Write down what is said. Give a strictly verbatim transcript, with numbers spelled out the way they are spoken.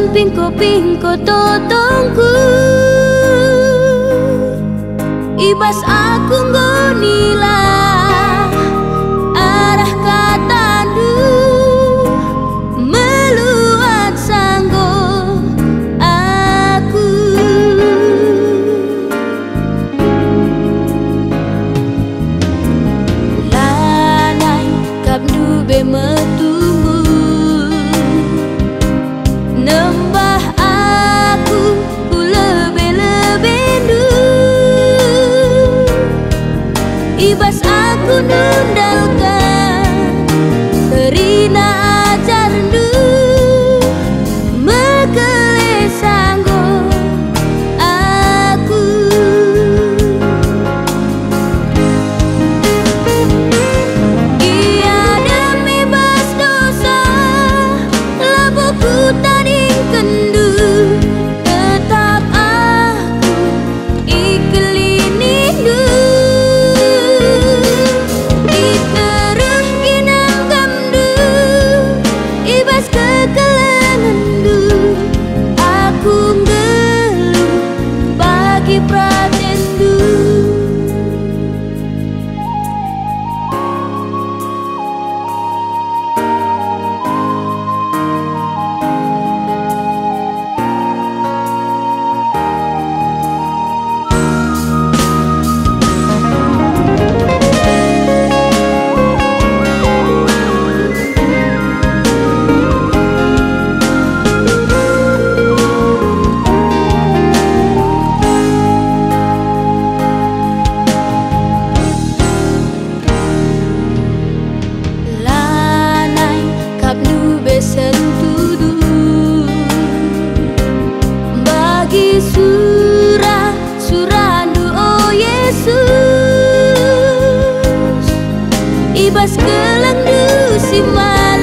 Pingko-pingko totongku, i bas aku enggo nilah arah katandu, meluat sanggo aku. Lanai kap ndube metunggung, nembah aku ku lebe-lebendu. I bas aku nundalken kerina ajarndu, mekeleh sanggo aku. Ia demi bas dosa, labo kutadingkenndu, tetap aku ikelinindu. Itereh inangkamndu, i bas kekelengenndu, aku nggeluh bagi peratenndu. Lanai kap ndube sentudu bagi sura-surandu, o Yesus. I bas gelangNdu si mal